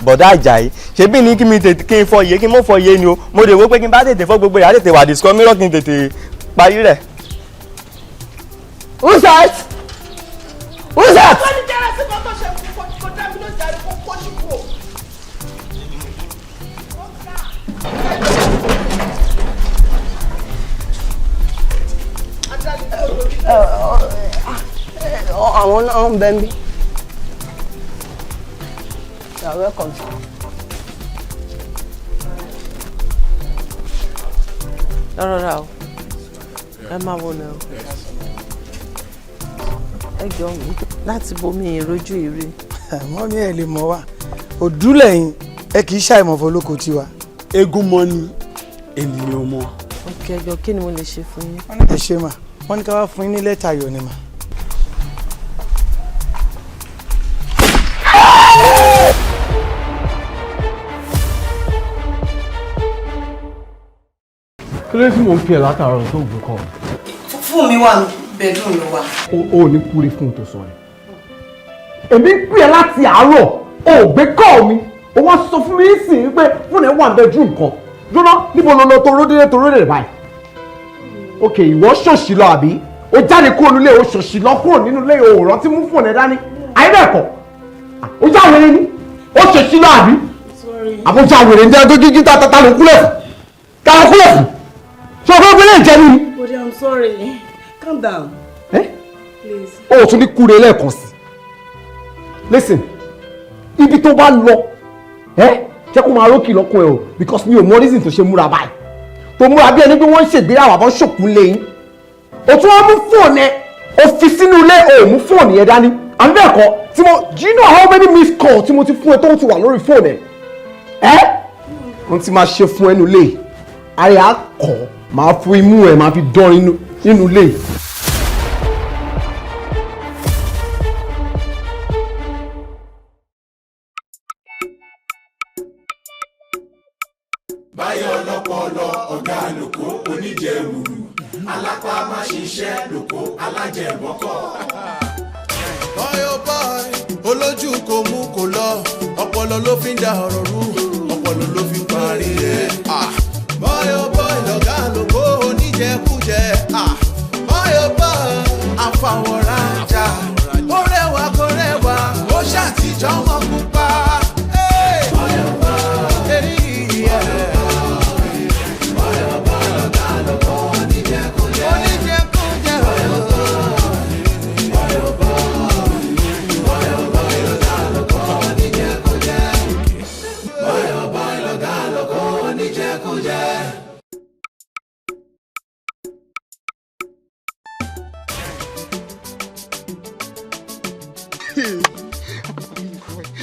Bọ̀dá Àjàyí, ṣebí ní kí mi tètè kí n fọ iye, kí n mọ̀ fọ iye ni o. Mo lè wo pé kí n bá tètè fọ gbogbo rẹ̀, á tètè wà disco mirror kí n tètè parí rẹ̀. Who's that? Who's that? Wọ́n ní jẹ́rẹ́ sí kan tó ṣe fún kó dá mi ló jàre, kó kó sí kú o. Àwọn náà ń bẹ ń bí. You are welcome, sir. Lọ́rọ̀ o, ẹ máa wọlé o. Ẹ jọ, láti bomi ìrojú ìrì. Mọ́mí, ẹ̀ lè mọ̀ wá òdúlẹ̀yìn, ẹ kì í ṣàìmọ̀fọ́ lóko tiwa. Eégún mọ ni ènìyàn mọ. Ok, ẹ jọ, kí ni mo lè ṣe fún yín? Ẹ ṣe mà. Wọ́n ní ká wá fún yín ní lẹ́tà ayọ̀ ni mà. Kí ló dé tí mò ń pè ẹ́ látàárọ̀ tó gbé kọ́? Fún mi wà, bedroom ló wà. O ò ní kúre fún un tó sọ ẹ. Èmi ń pè ẹ́ láti àárọ̀, o ò gbé kọ́ mi. O wá sọ fún mi sí pé fún ẹ wà ní bedroom kan. Jóná, níbo ló lọ tó ródé tó ródé báyìí? Ok, ìwọ ṣòṣì lọ àbí? O jáde kúrò nílé, o ṣòṣì lọ kúrò nínú ilé, o ò rántí mú fóònù ẹ dání. Àyẹ̀bẹ̀kọ̀, o já wèrè ni, o ṣòṣì lọ àbí? Àbújá wèrè ní ẹjọ́ jíjí ta ta ló kúlẹ̀ fún? Ta ló kúlẹ̀ fún? Ṣé o fẹ́ gbélé ìjẹun ni? Bode, I'm sorry. Calm down. Eh? Please. O ò tún ní kúre lẹ́ẹ̀kan sí. Listen, ibi tó bá lọ ẹ, jẹ́ kó máa rókì lọ́kùn ẹ o, because mi ò mọ reason tó ṣe múra báyìí, tó múra bí ẹni pé wọ́n ń ṣègbéyàwó àbọ̀ ṣòkú lẹ́yìn. O tún wá mú fóònù ẹ, o fi sínú ilé, o ò mú fóònù yẹn dání, àbí bẹ́ẹ̀ kọ́? Tí mo, do you know how many missed call tí mo ti fún ẹ tó ti wà lórí fóònù ẹ? Ẹ ohun tí máa ṣe fún ẹnu lé àrẹ àkọ́, máa fún imú ẹ, máa fi dán nínú ilé. Báyọ̀ ọlọ́pọ̀lọ́, ọ̀gá lòkó oníjẹ̀wùrù, alápá má ṣiṣẹ́ lòkó alájẹbọ́kọ̀. Bọ́yọ̀ bọ́y, olójú kò mú kò lọ, ọpọlọ ló fi ń da ọ̀rọ̀ rú, ọpọlọ ló fi ń parí ẹ̀. Bọ́yọ̀ bọ́y, lọ̀gá lóko oníjẹkújẹ. Bọ́yọ̀ bọ́y, àfàwọ̀rajà, ó rẹwà kó rẹwà, ó ṣàtijọ́ mọ́ pupa. Bọ́yọ̀ bọ́y, bọ́yọ̀ bọ́y, lọ̀gá lóko oníjẹkújẹ. Oníjẹkújẹ. Bọ́yọ̀ bọ́y, lọ̀gá lóko oníjẹkújẹ. Bọ́yọ̀ bọ́y, lọ̀gá lóko oníjẹkújẹ.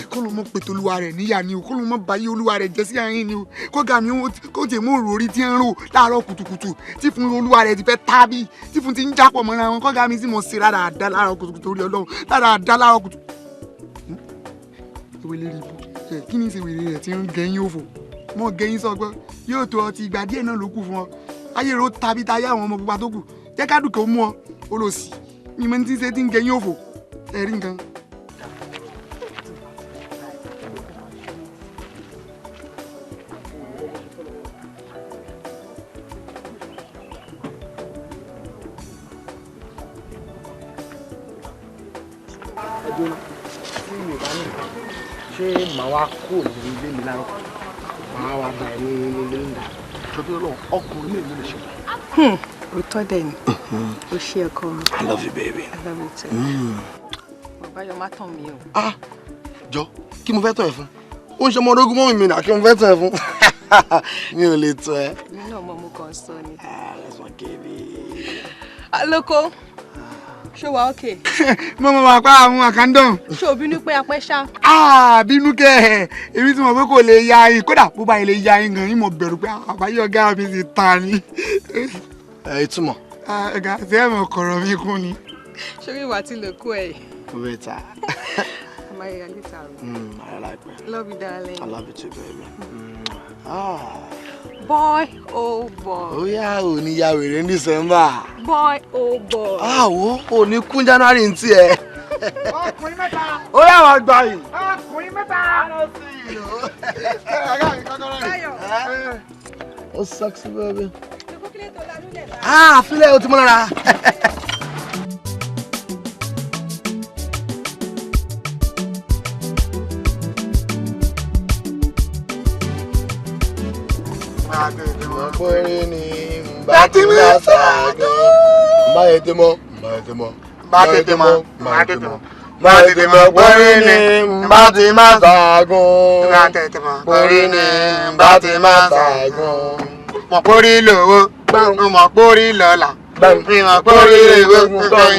Kó ló mọ pètò olúwa rẹ̀ níyà ni o, kó ló mọ báyé olúwa rẹ̀ jẹ́ sí àárín ni o, kó ga mi kó tiẹ̀ mú òrò orí tí ń rò láàárọ̀ kùtùkùtù, tí fún olúwa rẹ̀ ti fẹ́ tábì, tí fún ti ń jápọ̀ mọ́ra wọn, kó ga mi sí mo ṣe rádaràda láàárọ̀ kùtùkùtù orí Ọlọ́run rádaràda láàárọ̀ kùtù. Ìwé lérí ibu ẹ, kí ni ìṣe wèrè rẹ̀ tí ń gẹ̀yìn òfò mọ́ gẹ̀yìn sọgbọ́n yóò tó ọtí ìgbà díẹ̀ náà ló kù fún ọ, ayé rẹ̀ ó tàbí táyé àwọn ọmọ pupa tó kù, jẹ́ ká dùkẹ́ ó mú ọ ó lọ sí mi mọ́ ní tí ń ṣe tí ń gẹ̀yìn òfò ẹ̀rí nǹkan. Ẹdùn tí mi ò bá ní, ṣé màá wá kó ní ilé mi láàárọ̀, màá wá bá ẹ ní ilé ńlá jọdún lọ? Ọkùnrin mélòó lè ṣe? Òótọ́ dẹ̀ ni. O ṣe, ọkọ mi. I love you, baby. I love you too. Bàbáyọ̀, má tàn mí o. Ah, jọ, kí mo fẹ́ tọ̀ ẹ́ fún? Ó ń ṣe ọmọ orógún mọ́ mi nà, kí mo fẹ́ tọ̀ ẹ́ fún? Mi ò lè tọ̀ ẹ́. Èmi náà mọ̀, mo kàn sọ ni. Ah, that's my baby. Aloko, ṣé wàá okay? Mo mọ̀ wá pa àwọn àkàndọ̀n. Ṣé o bínú pé apẹ́ ṣá? Ah, bínú kẹ́ ẹ̀, èmi tí mo pé kò lè ya yín, kódà bó bá yìí lè ya yín gan yín, mo bẹ̀rù pé àbáyé ọ̀gá mi ti ta ni. Ẹ ìtumọ̀. Ah, ọ̀gá ṣé ẹ̀ mọ̀ kọ̀rọ̀ mi kún ni. Ṣé ìwà tí lè kó ẹ̀ yìí? Better. A Máa yà later o. I like it. Love you, darling. I love you too, baby. Ah. Boy, oh boy. Ó yá, ò ní ya wèrè ní December. Boy, oh boy. Ah, wo, ò ní kún January ní tiẹ̀. Ọkùnrin mẹ́ta. Ó yá, wàá gbà yìí. Ọkùnrin mẹ́ta. Ó sexy, baby. Ah, fílẹ̀ o ti mọ́ lára. Péré ni bá ti máa ṣàgùn. Má tètè mọ̀, má tètè mọ̀, má tètè mọ̀, má tètè mọ̀. Má tètè mọ̀ péré ni bá ti máa ṣàgùn. Má tètè mọ̀ péré ni bá ti máa ṣàgùn. Mọ̀ pórí lówó, mọ̀ pórí lọ́lá. Mọ̀ pórí lówó,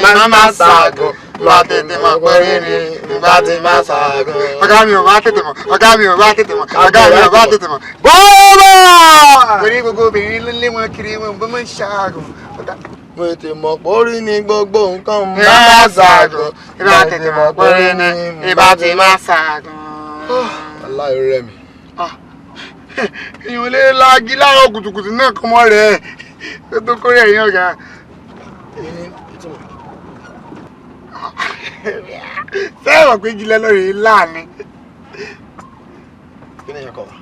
mọ̀ máa ṣàgùn. Má tètè mọ̀ péré ni bá ti máa ṣàgùn. Ọ̀gá mi ò bá tètè mọ̀, ọ̀gá mi ò bá tètè mọ̀, ọ̀gá mi ò bá tètè mọ̀. Bọ́ọ̀bà! Torí gbogbo obìnrin ló lé wọn kiri wọn bó máa ń ṣàgùn. Mo tètè mọ̀ pórí ni gbogbo nǹkan bá máa ṣàgùn. Ìbá tètè mọ̀ pórí ni ìbá ti máa ṣàgùn. Aláìrẹ́ mi. Èèyàn lè laagi láàárọ̀ kùtùkùtù náà kọ́ mọ́ rẹ̀ tó kórè ẹ̀yìn ọ̀gá. Sẹ́wọ̀n pé jílẹ̀ lórí láàánú. Kí ni ìyẹn kọ̀ wá?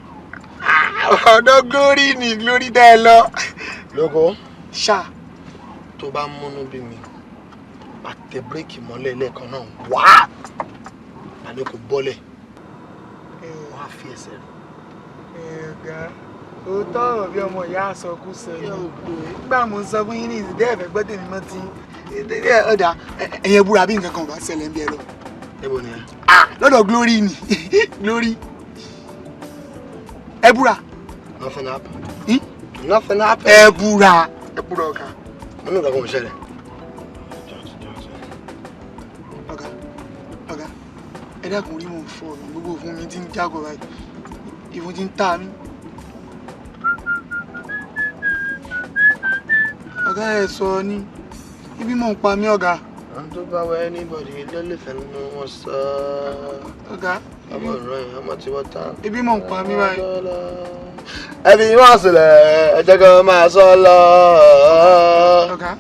Ọ̀dọ̀ Glory ni Glory dá ẹ lọ. Lóko. Ṣá. Tó bá múnú bí mi, àtẹ bíréèkì mọ́lẹ̀ lẹ́ẹ̀kan náà wá. Àní kò bọ́lẹ̀. Wọ́n á fi ẹsẹ̀ rẹ̀. Ọ̀gá, òótọ́ ọ̀rọ̀ bí ọmọ ìyá àsọkúsọ ni. Nígbà mo ń sọ fún yín ní ìsìndẹ́ ẹ̀fẹ̀ gbọ́ tèmi mọ́ ti ọ̀dà ẹ̀yẹ búra bí nǹkan kan ò bá ṣẹlẹ̀ ń bí ẹ lọ. Níbo ni ẹ? Lọ́dọ̀ Glory ni Glory. Ẹ búra. Nothing happen. Nothing happen. Ẹ búra. Ẹ búra ọ̀gá. Mo ní nǹkan kan ò ṣẹlẹ̀. Ọ̀gá, ọ̀gá, ẹ dákun orí mò ń fọ́ mi, gbogbo òfun mi ti ń jágọ̀ báyìí, ìfun ti ń ta mí. Ọ̀gá ẹ sọ ni, ibi mò ń pa mí ọ̀gá. Àwọn tó bá wọ anybody ló lè fẹ́ nínú wọn sọ. Ọ̀gá. Ọmọ ìran yìí, ọmọ tí wọ́n tán. Ibi mò ń pa mí báyìí. Ẹbí wọn sílẹ̀, ẹ jẹ́ kó máa sọ lọ. Ọ̀gá,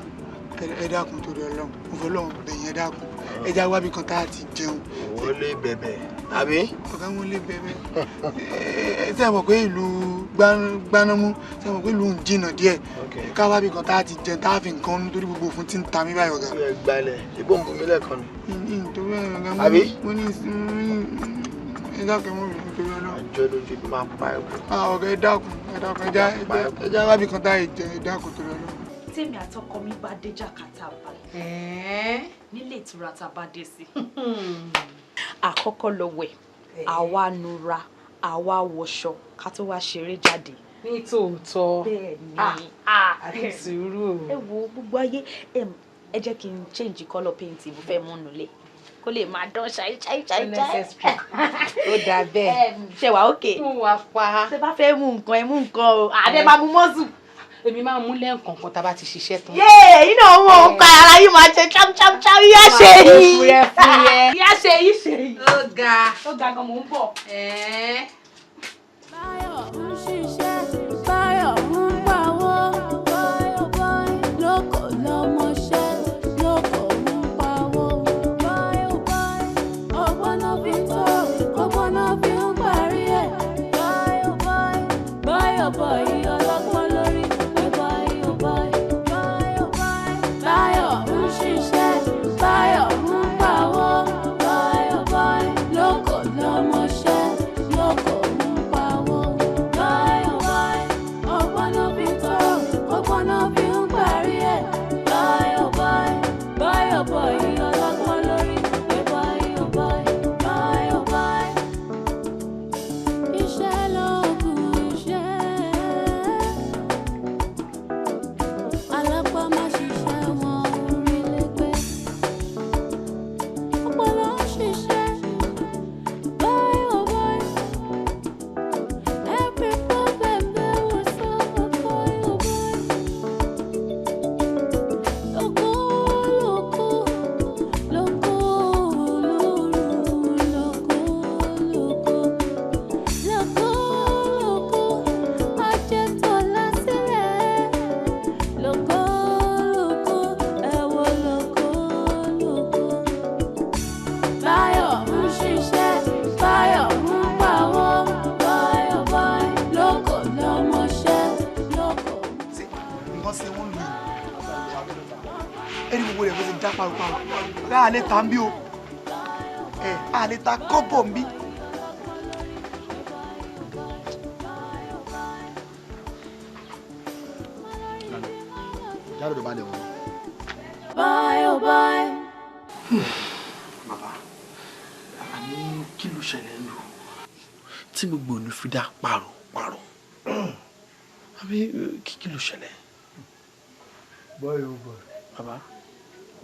ẹ dákun torí Ọlọ́run, mo fọ́ Ọlọ́run bẹ̀yìn ẹ dákun. Ẹ já wábì kan tá a ti jẹun. Wọ́n lè bẹ̀bẹ̀, àbí? Ọ̀gá wọn lè bẹ̀bẹ̀. Ẹ ṣe mọ̀ pé ìlú Gbanámú, ṣe mọ̀ pé ìlú ń jìnnà díẹ̀. Ká wábì kan tá a ti jẹun, tá a fi nǹkan nítorí gbogbo òfin tí ń ta mí báyìí ọ̀gá. Ẹ gbalẹ̀, ṣé bóun bomi lẹ́ẹ̀kan ni? Nítorí ọ̀gá Àbí? mo ní ẹ dákun mọ́ mi nítorí Ọlọ́run. Àjọ lójú ibi máa pa ẹ̀kú. Ọ̀gá ẹ dákun, ẹ dákun, ẹ já wábì kan tá a jẹun, ẹ dákun torí Ọlọ́run. Tèmi àtọkọ mi bá dé Jakarta báyìí nílé ìtura tá a bá dé sí. Àkọ́kọ́ lọ wẹ̀, àwa nura, àwa wọṣọ ká tó wá ṣeré jáde. Ní tòótọ́. Bẹ́ẹ̀ ni. Àti sùúrù. Ẹ wo gbogbo ayé, ẹ jẹ́ kí n change colour paint mo fẹ́ mú nulẹ̀ kó lè máa dán ṣáí ṣáí ṣáí ṣáí. Ó dà bẹ́ẹ̀. Ṣé wàá òkè? Mo wà pa. Ṣé bá fẹ́ mú nǹkan ẹ mú nǹkan o, àdé máa mú mọ́sù. Èmi máa ń mú lẹ́ǹkọ̀ọ̀kan tá a bá ti ṣiṣẹ́ tán. Yéè, iná wọn ò pa ara yìí máa ṣe cham cham cham yíyá ṣe yìí. Fúyẹ́ fúyẹ́. Yíyá ṣe yìí ṣe yìí. Ó ga. Ó ga gan mò ń bọ̀. Báyọ̀ ń ṣiṣẹ́, Báyọ̀ ń pawó. Lóko lọ́mọṣẹ́, lóko ń pawó. Ọgbọ́n náà fi ń tọ́, ọgbọ́n náà fi ń parí ẹ̀. Báyọ̀ bọ̀ yìí ọlọ́gbọ́n lórí. Báyọ̀ ń ṣiṣẹ́, Báyọ̀ ń pawó. Lóko lọ́mọṣẹ́, lóko ń pawó. Ọgbọ́n náà fi ń tọ́, ọgbọ́n náà fi ń parí ẹ̀. Báyọ̀ bọ̀ yìí ọlọ́gbọ́n lórí. Iṣẹ́ lóògùn iṣẹ́. paroparo ọ̀gá àlẹ́ ta ń bí o ẹ̀ àlẹ́ ta kọ́bọ̀ ń bí. Jáde balẹ̀ wọn. Bye, oh bye. Bàbá, àní kí ló ṣẹlẹ̀ lù tí gbogbo ìlú fi dá pàrọ̀ àbí kí ló ṣẹlẹ̀? Boy, oh boy. Bàbá.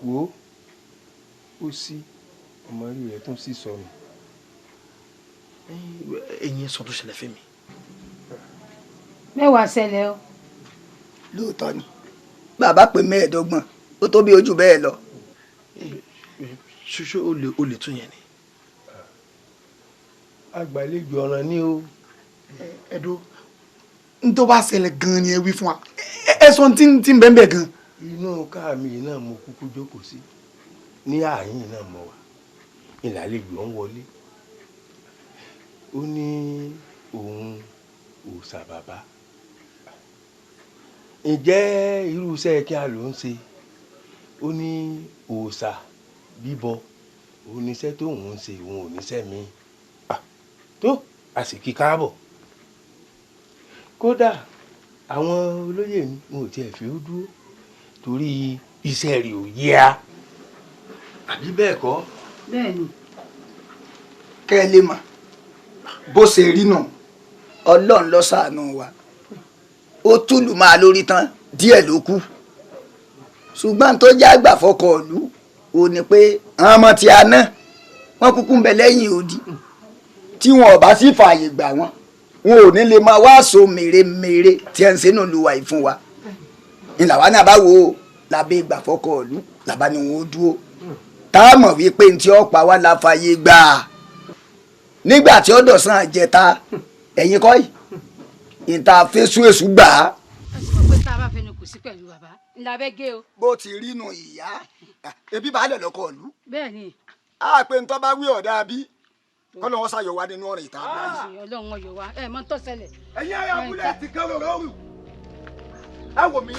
Wo ó sí ọmọ rí rẹ̀ tó ń sì sọnù. Ẹ̀yin sọ tó ṣẹlẹ̀ fún mi. Mẹ́wàá ṣẹlẹ̀ o. Lóòótọ́ ni bàbá pé 25 ó tó bí ojú bẹ́ẹ̀ lọ. Ṣoṣo ó lè tún yẹn ni. Agbàlejò ọ̀ràn ni o. Ẹ̀dọ́ n tó bá ṣẹlẹ̀ gan-an ni ẹ wí fún wa ẹ sọ tí ń bẹ́ẹ̀ bẹ́ẹ̀ gan. Inú káà mi náà mo kúkú jókòó sí ní ààyè náà mo wà ìlàlejò ń wọlé ó ní òun òòṣà bàbá ǹjẹ́ irú iṣẹ́ kí a ló ń ṣe ó ní òòṣà bíbọ òun níṣẹ́ tó òun ń ṣe òun ò níṣẹ́ mi tó a sì kí káàbọ̀ kódà àwọn olóyè mi wọn ò tiẹ̀ fi ó dúró torí iṣẹ́ rẹ̀ ò yé a àbí bẹ́ẹ̀ kọ́. Bẹ́ẹ̀ni. Kẹ́ ẹ lè mọ̀ bó ṣe rí nù Ọlọ́run ló ṣàánú wa ó túlù máa lórí tán díẹ̀ ló kù ṣùgbọ́n tó já àgbà fọkọ̀ ìlú ò ní pé àwọn ọmọ tí a ná wọn kúkú ń bẹ lẹ́yìn odi tí wọn ò bá sì fààyè gbà wọn wọn ò ní lè máa wá so mèremère tí ẹ ń sínú lu wa yìí fún wa ńlá wa náà bá wo lábẹ́ ìgbà fọkọ̀ ìlú làbá ni wọn ó dúró tá a mọ̀ wípé ntí ó pa wá la fààyè gbà nígbà tí ó dọ̀sán àjẹta ẹ̀yin kọ́ yìí ìta fésù èṣù gbà á. Ẹ sì mọ̀ pé tá a bá fẹnu kò sí pẹ̀lú bàbá ńlá bẹ́ gé o. Bó ti rí nu ìyá ebi baálẹ̀ lọ́kọ̀ ìlú. Bẹ́ẹ̀ni. A pé ntọ́ bá wí ọ̀dà bí kọ́lọ́ wọn ṣàyọ̀ wá nínú ọ̀rọ̀ ìta. Ọlọ́run ọyọ̀ wa ẹ mọ̀ ń tọ́ ṣẹlẹ̀. Ẹ̀yin ará abúlé ti kán lọ́rọ̀ rù ẹ wò mí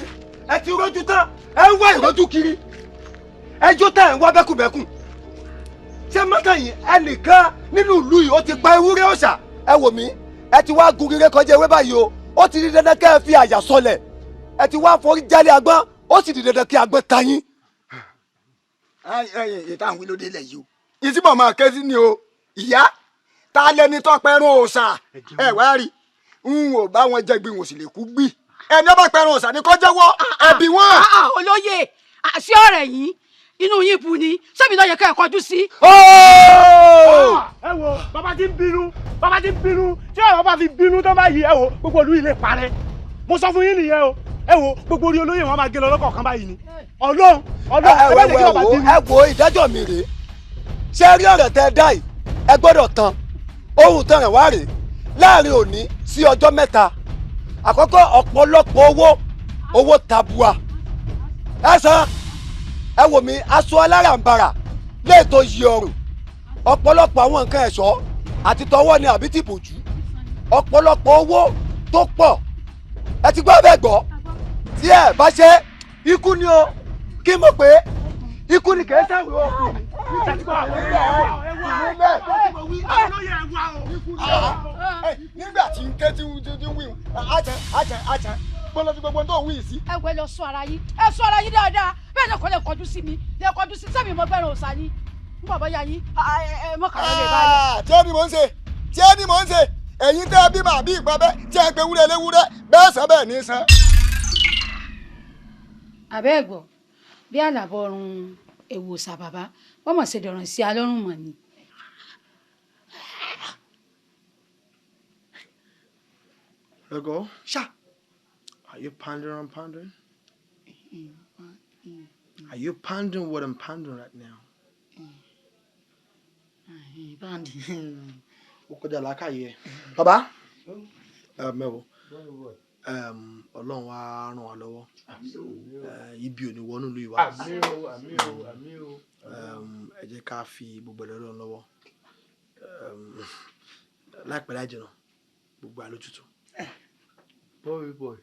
ẹ ti rójú tán ẹ ń wá ìrójú kiri ẹjọ́ tá ẹ̀ ń wá bẹ́kùbẹ́kùn ṣé mọ́tò yìí ẹnìkan nínú ìlú yìí ó ti pa ewúrẹ́ òòṣà ẹ wò mí ẹ ti wá gun rere kọjá ewé báyìí o ó ti di dandan kẹ́ ẹ fi àyà sọlẹ̀ ẹ ti wá forí jálẹ̀ agbọ́n ó sì di dandan kí agbọ́n ta yín. Ẹyìn ìta àwọn ìlódé ilẹ̀ yìí o ìtìbọ̀ máa ké sí ni o ìyá ta lẹni tó pẹrun òòṣà ẹ wá rí n ò bá wọn jẹ gbin ò sì lè kú gbì ẹni ọba pẹrun òòṣà ni kó jẹ́wọ́ ẹbí wọn. Olóyè àṣẹ ọ̀rẹ́ yìí inú yín bu ni sẹ́mi ló yẹ ká ẹ kọjú sí. Ẹ wo bàbá tí ń bínú bàbá tí ń bínú tí ọ̀rọ̀ bá fi bínú tó bá yìí ẹ wo gbogbo ìlú ilé parẹ́ mo sọ fún yín nìyẹn o ẹ wo gbogbo orí olóyè wọn máa gé lọ lọ́kọ̀ọ̀kan báyìí ni Ọlọ́run Ọlọ́run ẹ bá lè kí bàbá bínú. Ẹ wo ìdájọ́ mi rèé ṣé rí ọ̀rọ̀ tẹ́ ẹ dá yìí ẹ gbọ́dọ̀ tán ohun tán rẹ̀ wá rèé láàrin òní sí ọjọ́ mẹ́ta àkọ́kọ́ ọ̀pọ̀lọpọ̀ owó tabua ẹ san ẹ wò mí aṣọ alárànbarà léètò yí ọrùn ọ̀pọ̀lọpọ̀ àwọn nǹkan ẹ̀ṣọ́ àti tọwọ́ ni àbí tìbòjú ọ̀pọ̀lọpọ̀ owó tó pọ̀ ẹ ti gbọ́ bẹ́ẹ̀ gbọ́ tí ẹ bá ṣe ikú ni o kí mo pé ikú ni kìí sẹ́wọ̀n o. Nígbà tí ń ké tí ń wí àjàn àjàn àjàn bọ́lá fi gbogbo tó ń wí sí. Ẹ wẹ lọ sọ ara yín ẹ sọ ara yín dáadáa bẹ́ẹ̀ náà kọ́ lè kọjú sí mi lè kọjú sí sẹ́mi mo gbẹ́rùn òòṣà ni n bọ̀ bọ́yá yín ẹ mọ̀kànlá lè bá yẹ. Tí ẹ ní mò ń ṣe tí ẹ ní mò ń ṣe ẹ̀yin tẹ́ ẹ bí màá bí ìpa bẹ́ẹ̀ tí ẹ pe wúrẹ́ léwúrẹ́ bẹ́ẹ̀ sàn bẹ́ẹ̀ ní sàn. Àbẹ́ ẹ̀gbọ́ bí àlàbọ̀ ọ̀run èwò òòṣà bàbá wọ́n mọ̀ ṣe dọ̀rọ̀ sí alọ́rùn mọ̀ ni. Lego. Sha. Are you pondering I'm pondering? Are you pondering what I'm pondering right now? Ó kọjá làákàyè ẹ. Bàbá. Mẹ́wọ̀. Ọlọ́run á ràn wá lọ́wọ́. Ibi ò ní wọnú ìlú yìí wá. Àmín o, àmín o, àmín o. Ẹ jẹ́ ká fi gbogbo ẹ̀ lọ́lọ́run lọ́wọ́. Láìpẹ́ láì jìnnà, gbogbo àlójútùú. Boy boy,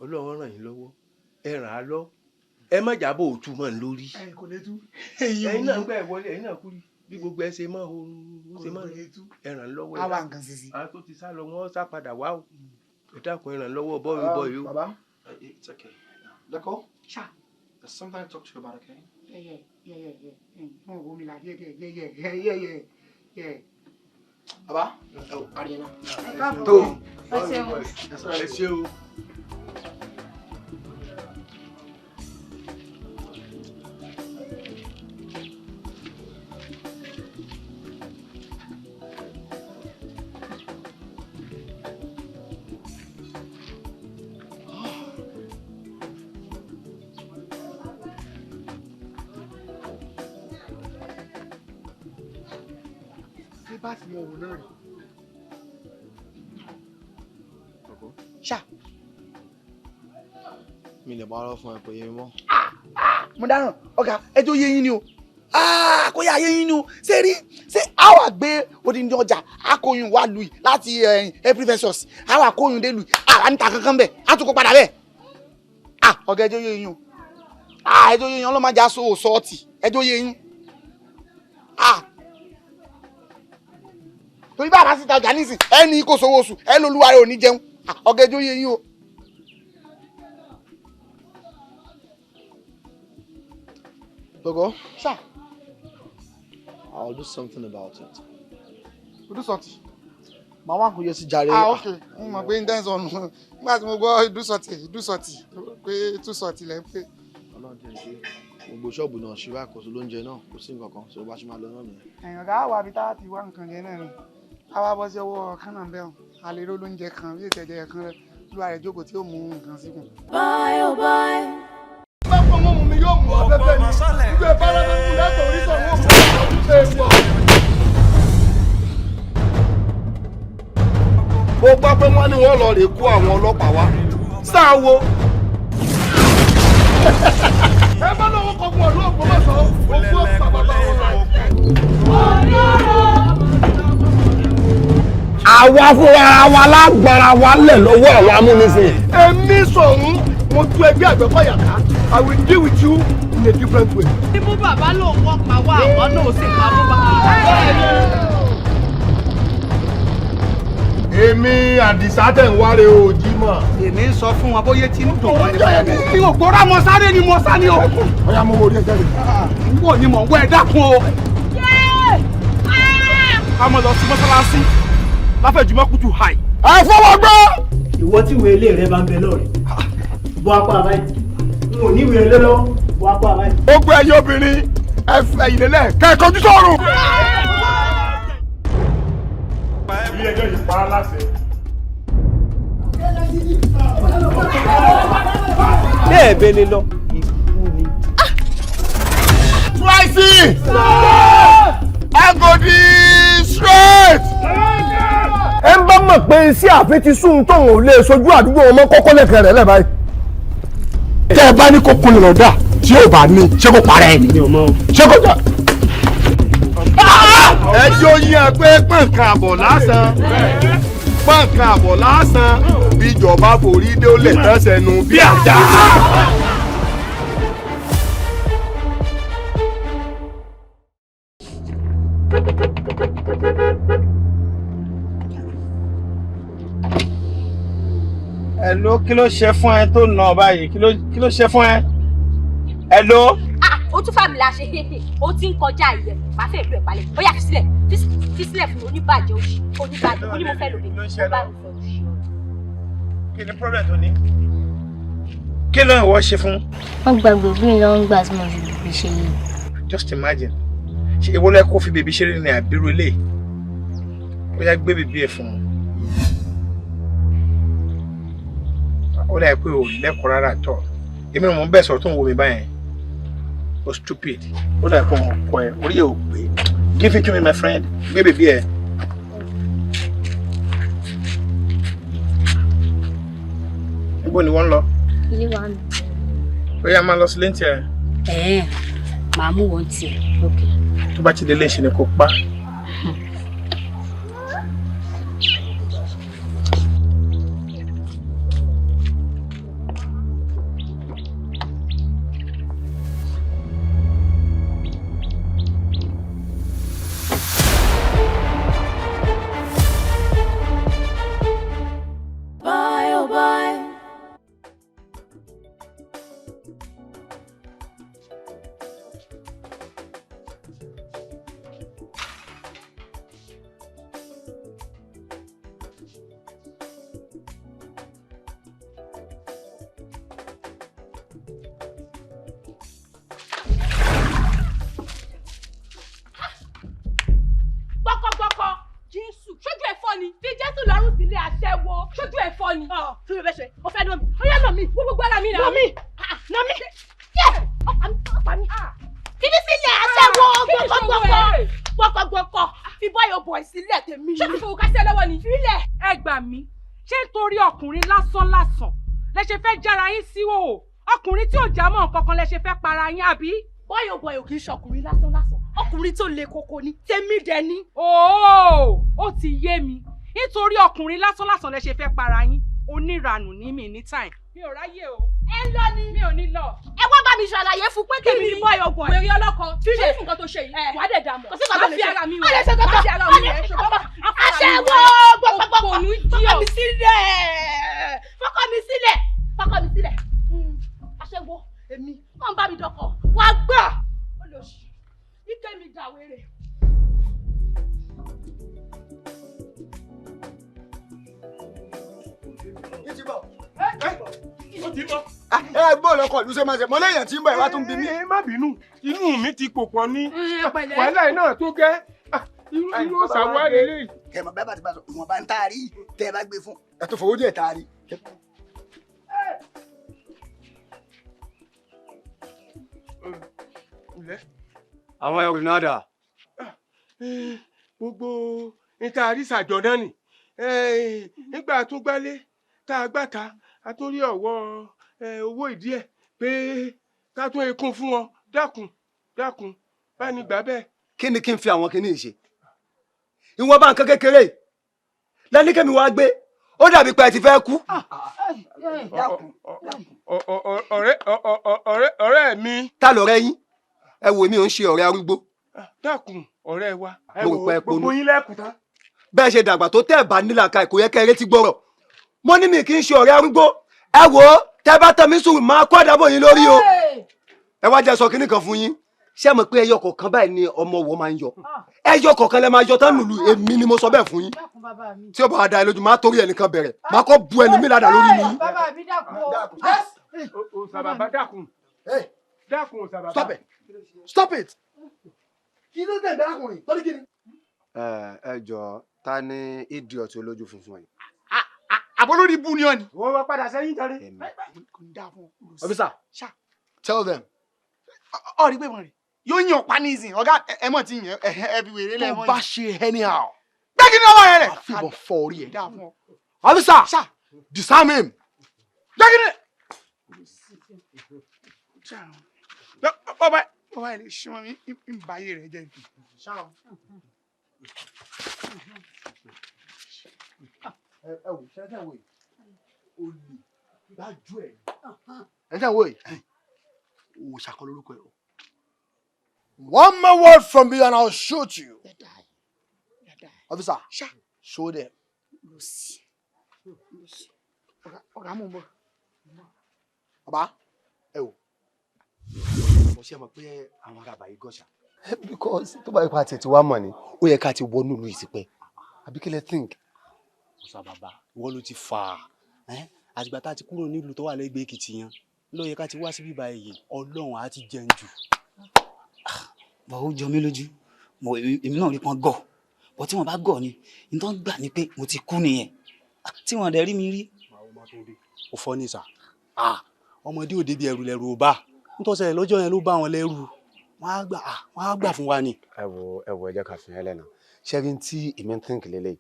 Ọlọ́run ràn yín lọ́wọ́ ẹ ràn á lọ Ẹ má jábọ̀ òtún mọ́ ń lórí. Kò lè tú. Ẹ̀yin náà ń gbà ẹ̀ wọlé, ẹ̀yin náà kú rí bí gbogbo ẹ ṣe mọ́ ooru ṣe mọ́ ẹ ràn lọ́wọ́. Ẹ wá nǹkan ṣe sí. Àwọn tó ti sá lọ wọ́n sá padà wá o. Ẹ dákun, ẹ ràn lọ́wọ́ bọ́ọ̀lù bọ́ọ̀lù. Baba, it's okay. Leko? Sha. There's something I talk to you about, okay? Yeah. Mo wo mi la yeah. Baba, oh, Ariana. Tó. Ẹ ṣeun. Ẹ ṣe o. Ṣé bá ti mọ òun náà rí? Ṣá. Mi lè parọ́ fún ẹ, kò yé mi mọ́. Mo dáràn, ọ̀gá, ẹjọ́ yé yín ni o. Kò yá yé yín ni o. Ṣé rí ṣé àwa gbé odindi ọjà akóyún wa lù yìí láti every versus àwa akóyún dé lù yìí, àwa níta kankan bẹ̀, á tún kó padà bẹ́ẹ̀. Ọ̀gá, ẹjọ́ yé yín o. Ẹjọ́ yé yín, ọlọ́mọdé aṣọ òṣọ́ọ̀tì, ẹjọ́ yé yín. Torí bá a bá sì ta ọjà nísìn, ẹni kò sówó oṣù ẹ lóluwa rẹ ò ní jẹun. Ọ̀gá, ẹjọ́ yé yín o. Togo? Sir. I'll do something about it. You do something. Màá wá kó yẹ sí jàre. Ah, ok, mo mọ̀ pé n tẹ́ sọnù nígbà tí mo gbọ́ ìdúsọ̀tì ìdúsọ̀tì pé túsọ̀tì lẹ́ ń pè. Ọlọ́run ti ń ṣe gbogbo ṣọ́ọ̀bù náà ṣe báyìí, kò sí lóúnjẹ náà, kò sí nǹkan kan, ṣe bá ṣe máa lọ náà nìyẹn. Ẹ̀yàn ọ̀gá wà bí táwa ti wá nǹkan jẹ náà ni a wá bọ́ sí ọwọ́ kánà bẹ́ẹ̀ àlèrò lóúnjẹ kan bí ètò ẹ̀jẹ̀ kan lúwa rẹ̀ jókòó tí ó mú nǹkan síkùn. Bye, oh bye. Bá pọ̀ mọ́ mi yóò mú afẹ́fẹ́ ni ìgbẹ́ bára mi kú látọ̀ orí sọ̀rọ̀ mú èèwọ̀. Mo gbọ́ pé wọ́n ní wọ́n lọ rè kó àwọn ọlọ́pàá wá sáà wo. Ẹ bá lọ́wọ́ kọ̀ọ̀kan ọ̀dọ́ Ògbómọ̀ṣọ́ ogún ọ̀pá bàbá wọn lọ. Àwa fúnra wa lágbára wa lẹ̀ lọ́wọ́ àwọn amúnisìn. Èmi sọ̀hún, mo tú ẹgbẹ́ Àgbẹ̀kọ̀yà ká. I will deal with you in a different way. Bíbú bàbá lòun wọ́n pa wá, àwọn náà sì pa bú bàbá. Èmi Àdìsá tẹ̀ ń wáre o, Jímọ̀. Èmi ń sọ fún wọn bóyá tí ń dùn wọn ní. Mi ò gbọ́dọ̀ mọ sáré ni mo sá ni o. Ọ̀yá, mo wo orí ẹ jáde. N wò ni mò ń wọ, ẹ dákun o. Ká mọ̀ lọ sí mọ́sálásí láfẹ̀jùmọ́ kùtù hàì. Ẹ fọwọ́ gbọ́. Ìwọ tí ìwé ilé rẹ bá ń bẹ lọ́rẹ̀ bọ́ apá àbáyé, n ò ní ìwé ilé lọ́wọ́, bọ́ apá àbáyé. Ó gbé ẹyin obìnrin ẹ fẹ̀yìn lélẹ̀ kẹ́ ẹ kọjú sọ́run. Ilé ẹjọ́ yìí pa á láṣẹ. Bẹ́ẹ̀ bẹ́ẹ̀ lè lọ ikú ni. Twice! Agodi straight! Ẹ ń bá mọ̀ pé iṣẹ́ àfin ti sún tóun ò lè sojú àdúgbò ọmọ kọ́kọ́ lẹ́kẹ̀ẹ́ rẹ̀ lẹ́bàá yìí. Tẹ́ ẹ bá ní kó kunlẹ̀ lọ́dà tí yóò bá ní ṣé kó parẹ́ ẹ̀ ni ṣé kó jọ. Ẹ jẹ́ oyin ẹ pé pọ̀nkan àbọ̀ lásán, pọ̀nkan àbọ̀ lásán, bíjọba forí dé ó lè tán sẹ́nu bí àjà. Ẹ ló, kí ló ṣe fún ẹ tó nà báyìí? Kí ló ṣe fún ẹ? Ẹ ló. Ah, ó tún fàmì la ṣe, ó ti ń kọjá ìyẹn, máa fẹ́ ìlú ẹ̀ palẹ̀. Ó yá, fi sílẹ̀, fi sílẹ̀ fún mi. Oníbàjẹ́ òṣì, oníbàjẹ́ oní, mo fẹ́ lòdì, mo bá mi sọ òṣì. Kí ni problem tó ní? Kí ló ń wọ́ ṣe fún? Wọ́n gba gbogbo mi lọ́wọ́ nígbà tí mo fi bèbí ṣe yìí. Just imagine, ṣe ìwọ lẹ kó fi bèbí ṣeré ní àbírú ilé? Ó yá, gbé bèbí ẹ fún un. Ó dà pé ò lẹ́kọ̀ọ́ rárá tọ̀. Èmi ni mò ń bẹ̀ sọ̀rọ̀ tó ń wo mi báyẹn. O stupid. Ó dà pé òun kọ ẹ, orí ẹ ò pé. Give it to me, my friend. Gbé bèbí ẹ. Níbo ni wọ́n ń lọ? Ilé wa mi. Ó yá, máa lọ sílé ní tiẹ̀. Ẹ̀ẹ́, màá mú wọn tiẹ̀, ok. Tó bá ti délé, ṣe ni kò pa. Nà mí, nà mí. Ọ̀pá mi. Kí ni sílẹ̀ aṣẹ́wó gbọ́kọ̀gbọ́kọ̀ gbọ́kọ̀gbọ́kọ̀ fi bọ́yọ̀ bọ̀ sílẹ̀ tèmi. Ṣé ti fowó kásẹ̀ lọ́wọ́ ni? Sílẹ̀. Ẹ gbà mí, ṣé nítorí ọkùnrin lásán lásán lẹ ṣe fẹ́ jára yín sí òò? Ọkùnrin tí ò já mọ́ nǹkan kan lẹ ṣe fẹ́ para yín àbí? Bọ́yọ̀ bọ̀yọ̀ kì í ṣọkùnrin lásán lásán. Ọkùnrin tó le koko ni tèmi dẹ̀ ni. Ooo, ó ti yé mi. Nítorí ọkùnrin lásán lásán lẹ ṣe fẹ́ para yín. Oníranù ní mi ní time. Mi ò ráyè o. Ẹ ń lọ ni. Mi ò ní lọ. Ẹ wá bá mi ṣàlàyé fún pé tèmi ni bọ́yọ̀ bọ̀yọ̀. Wèrè ọlọ́kọ, ṣé fún nǹkan tó ṣe yìí? Wàá dẹ̀ dààmú. Kò sí nǹkan tó lè Má fi ṣe. ara mi Má lè ṣe wẹ̀. Má kankan. fi ara Má mi lè wẹ̀. ṣe Ṣùgbọ́n kankan. má fi ara mi Aṣẹ́wó wẹ̀. gbọ́kọ̀gbọ́kọ̀. Òpònú Fọkọ mi idiot. sílẹ̀. Fọkọ mi sílẹ̀. Fọkọ mi sílẹ̀. Aṣẹ́wó èmi wọ́n ń bá mi dọkọ̀. Wàá gbà. Olóṣì. Ike mi dà wéré. Ẹ gbọ́ lọkọ̀ ìlú ṣe máa ṣe mọ lẹ́yìn tí ń bọ̀ ẹ wá tún bí mi. Ẹ má bínú, inú mi ti pò pọ̀ ní pẹ̀lẹ́. wàhálà yìí náà tó gẹ́. Irú òṣàwọ̀ lélẹ́yìí. Kẹmọ bẹ́ẹ̀ bá ti bá sọ ìwọ̀nba ń taari tẹ́ ẹ bá gbé fún ẹ tó fowó díẹ̀ taari. Àwọn ẹrù náà dà? Gbogbo níta àrísàjọ náà nì nígbà tó gbálé tá a gbàta a tún rí ọ̀wọ́ owó ìdí ẹ̀ pé ká tún ekún fún ọ. Dákun dákun, bá ní gbà bẹ́ẹ̀. Kí ni kí n fi àwọn kinní yìí ṣe? Ìwọ̀n bá nǹkan kékeré lẹ́ni kẹ́mi wá gbé, ó dàbí pé ẹ ti fẹ́ kú. Ọ̀rẹ́ mi. Ta lọ̀rẹ́ yín? Ẹ wò mí, ò ń ṣe ọ̀rẹ́ arúgbó. Dákun ọ̀rẹ́ wa. Mo rò pé ẹ ponú. Gbogbo yín lẹ́kùn tán. Bẹ́ẹ̀ ṣe dàgbà tó tẹ́ ẹ̀ bá nílàka kò yẹ kẹ́ ẹ retí gbọ́rọ̀. Mo ní mi kì í ṣe ọ̀rẹ́ arúgbó. Ẹ wò ó, tẹ́ bá tẹ́ mi sùn máa kó àdábò yín lórí o. Ẹ wá jẹ́ sọ kinní kan fún yín. Ṣé ẹ mọ̀ pé ẹyọ kọ̀ọ̀kan báyìí ni ọmọ wo máa ń yọ? Ẹyọ kọ̀ọ̀kan lẹ máa yọ tán nùlù, èmi ni mo sọ bẹ́ẹ̀ fún yín. Tí ó bá wa da ẹ lójú, máa torí ẹnìkan bẹ̀rẹ̀. Máa kọ́ bu ẹnu mi ládàá lórí mi. Bàbá mi dákun o. Òṣàbàbà dákun. Dákun òṣàbàbà. Stop it! Stop it! Kí ló dé dákùnrin? Torí kí ni? Ẹ jọ, ta ni idiot olójú funfun yìí? Àbólórí ibú ni ọ ni. Wọ́n wá padà sẹ́yìn jáde. Officer, tell them. Ọ rí pé wọ́n rí. Yóò yàn pa ní ìsìn. Ọ̀gá ẹ mọ̀ tí yẹn ẹ fi wèrè lẹ̀ Tó mọ́. bá ṣe anyhow. Gbé kí ni ọwọ́ yẹn rẹ̀? Àfihàn fọ orí ẹ̀. Dáa fún ọ. Officer, disarm him. Gbé kí ni? Bọ́bá bọ́bá yẹn lè ṣí wọn mi ń ba ayé rẹ̀ jẹ́ ibi. Ẹ wò, ṣe ẹ wò yìí, olè gbájú ẹ ẹ ṣe wò yìí, òòṣà kan lórúkọ ẹ o. One more word from you and I'll shoot you. Officer, show them. Ọ̀gá mò ń bọ̀. Bàbá, ẹ wò. Mo ṣe mọ̀ pé àwọn ará àbáyé gọ́ṣà. Because tó bá yẹ kó àti ẹ̀ ti wá mọ̀ ni, ó yẹ ká ti wọnú ìlú yìí tipẹ́. Àbí kí lẹ think? Òṣàbàbà, ìwọ ló ti fà á. Àtìgbà tá a ti kúrò nílùú tó wà lẹ́gbẹ̀ẹ́ Èkìtì yẹn ló yẹ ká ti wá síbí báyìí, Ọlọ́run á ti jẹun jù. Bọ̀ ó jọ mí lójú, mo èmi náà rí pọn gọ̀ bọ̀ tí wọ́n bá gọ̀ ni n tó ń gbà ní pé mo ti kú nìyẹn tí wọ́n dẹ̀ rí mi rí. Ó fọ́ ní sà, ọmọdé òde bíi ẹrù lẹ́rù ò bá nítòsẹ̀ lọ́jọ́ yẹn ló bá wọn lẹ́rù, wọ́n á gbà fún wa ni. Ẹ wo, ẹ wo, ẹ jẹ́ ká fi hàn lẹ́nu. Ṣẹ́rin tí èmi ń think lélẹ̀,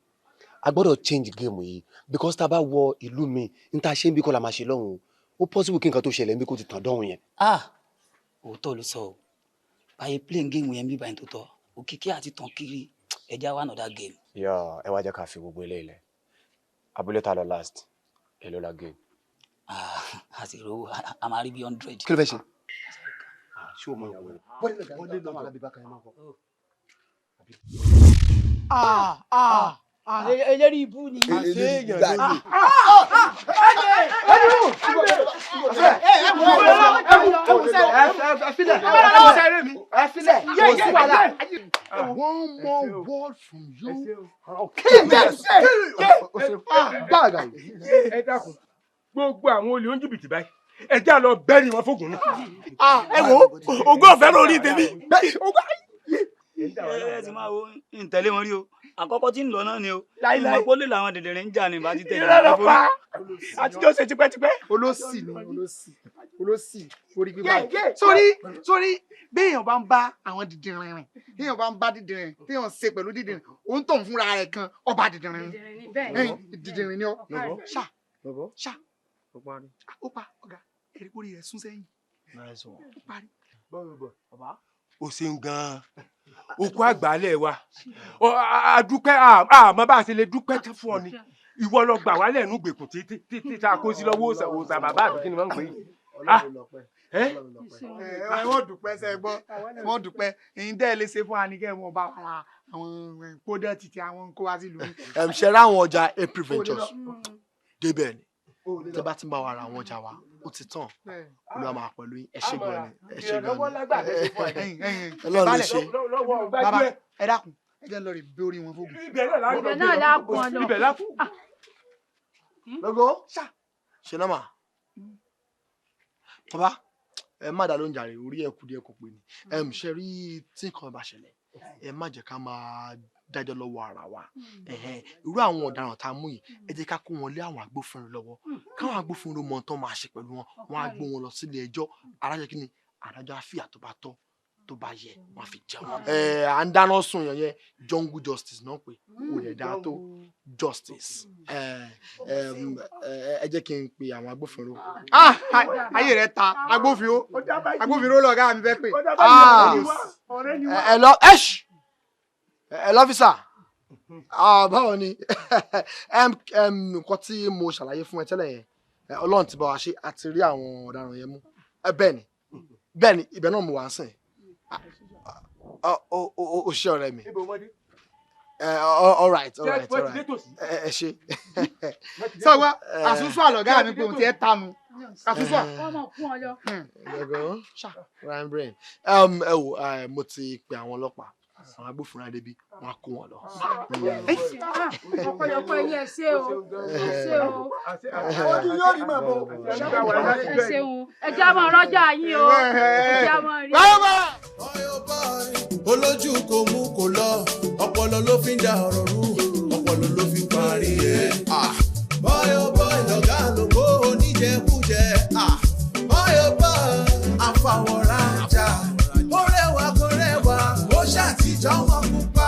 a gbọ́dọ̀ change game yìí because tá a bá wọ ìlú mi n ta ṣe ń bí kọ́ la máa ṣe lọ́hùn-ún. Ó possible kí nǹkan tó ṣẹlẹ̀ ń bí kó ti tàn dọ́hùn yẹn. Ah, òótọ́ ló sọ o, báyìí playing game yẹn bí báyìí tó tọ́ òkìkí àti tàn kiri ẹja wà another game. Yọ, ẹ wá jẹ́ ká fi gbogbo eléyìí lẹ̀. Abúlé ta lọ last, èló la gain? Ah, a sì rówó, a máa rí bí 100. Kí ló fẹ́ ṣe? Ṣé o mọ ìyàwó rẹ? Bọ́lá lọ́jọ́ alábí bákan yẹn máa kọ́. Ah ah ah, eléri ibú ni. One more word from you, I'll kill you. Báàgà yìí. Ẹ dákun, gbogbo àwọn olè oníjìbìtì báyìí, ẹ já lọ bẹ́ẹ̀rì wọn fógun ni. Ẹ wo, ogún ọ̀fẹ́ lórí tèmi. Ẹ ti máa wo ń tẹ̀lé wọn rí o, àkọ́kọ́ tí ń lọ náà ni o. Láíláí. Ìmọ̀ pólè làwọn dẹ̀dẹ̀rẹ̀ ń jà ní bá ti tẹ̀lé. Irọ́ ló pa, àtijọ́ ṣe tipẹ́tipẹ́. Olóṣì ni olóṣì. Olóṣì orí gbígbà. Sórí sórí béèyàn bá ń bá àwọn dìdìrín rìn, téèyàn bá ń bá dìdìrín, téèyàn ṣe pẹ̀lú dìdìrín, òun tó ń fúnra rẹ̀ kan ọba dìdìrín. Dìdìrín ni ọ. Ṣá ṣá. Ó pa ọ̀gá ẹ̀rí kórìí rẹ̀ sún sẹ́yìn. Nice one. Ó parí. O ṣeun gan-an, òkú àgbálẹ̀ wa, a dúpẹ́, àmọ́ bá a ṣe lè dúpẹ́ tán fún ọ ni ìwọ lọ gbà wálẹ̀ nù gbèkùn títí tá a kó sí lọ́wọ́ òòṣà bàbá àbí kí ni wọ́n ń pè é. Wọ́n dúpẹ́ sẹ́ gbọ́, wọ́n dúpẹ́ èyí dẹ́ lè ṣe fún anìkẹ́ wọn bá wà àwọn kódẹ́ẹ̀tì tí àwọn ń kó wá sílùú. Ṣe ra àwọn ọjà April Ventures débẹ̀ ni tẹ bá ti ń bá wa ra àwọn ọjà wa ó ti tàn, Olúwa máa pẹ̀lú yín. Ẹ ṣé gan ni, ẹ ṣé gan ni, Ọlọ́run ló ṣe. Bàbá ẹ dákun, ẹ jẹ́ ń lọ rè bí orí wọn fóògùn. Ibẹ̀ náà la kún ọ lọ. Ibẹ̀ la kún. Lógo ṣe náà mà bàbá ẹ má dá ló ń jàre, orí ẹ kú díẹ̀ kò pé ni. Ṣe rí tí nǹkan bá ṣẹlẹ̀, ẹ má jẹ́ ká máa dájọ́ lọ́wọ́ ara wa. Irú àwọn ọ̀daràn tá a mú yìí, ẹ jẹ́ ká kó wọn lé àwọn agbófinró lọ́wọ́, káwọn agbófinró mọ tán máa ṣe pẹ̀lú wọn, wọn á gbé wọn lọ sílé ẹjọ́. Adájọ́ kí ni adájọ́ á fìyà tó bá tọ́ tó bá yẹ wọn á fi jẹ wọn. À ń dáná sun yàn yẹn, jungle justice náà pé kò lè dá tó justice. Ẹ jẹ́ kí n pe àwọn agbófinró. Ayé rẹ ta agbófinró, agbófinró lọ̀gá mi fẹ́ pè. Ẹ lọ ẹ ṣì ẹ lọ́fíìsà, báwo ni nǹkan tí mo ṣàlàyé fún ẹ tẹ́lẹ̀ yẹn, Ọlọ́run ti bá wa ṣe, a ti rí àwọn ọ̀daràn yẹn mú. Bẹ́ẹ̀ ni bẹ́ẹ̀ ni, ibẹ̀ náà mo wà ń sìn. O ṣe ọ̀rẹ́ mi. All right all right all right, ẹ ṣe. Sọ wá àsúnṣọ àlọ́gá mi pé òun ti ẹ̀ tánu àsúnṣọ. Ọmọ kún ọ lọ. Ryan brain. Ẹ wò, mo ti pe àwọn ọlọ́pàá, àwọn agbófinró adébí, wọn á kó wọn lọ. Ọ̀pọ̀lọpọ̀ yín, ẹ ṣé o, ẹ ṣé o. Ojú yóò rí màbọ. Ẹ ṣeun, ẹ jẹ́ àmọ́ rọ́jà yín o, ẹ jẹ́ àmọ́ rí. Olójú kò mú kò lọ, ọpọlọ ló fi ń da ọ̀rọ̀ rú, ọpọlọ ló fi ń parí ẹ̀. Bọ́yọ̀ bọ́yọ̀ lọ̀gá lóko oníjẹkújẹ, bọ́yọ̀ bọ́yọ̀ àfàwọ̀rajà, ó rẹwà kó rẹwà, ó ṣàtijọ́ wọn pupa.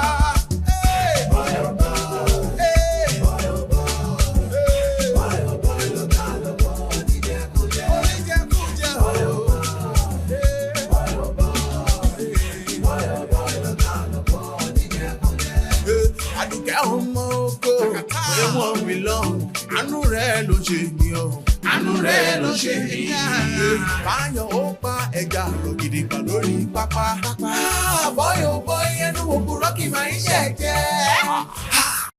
Àdùkẹ́ ọmọ oko, pé wọ́n mi lọ, àánú rẹ̀ ló ṣe mí o, àánú rẹ̀ ló ṣe mí. Báyọ̀ ó pa ẹja rọ̀ gidigba lórí pápá. Bọ́yọ̀ bọ́yọ̀.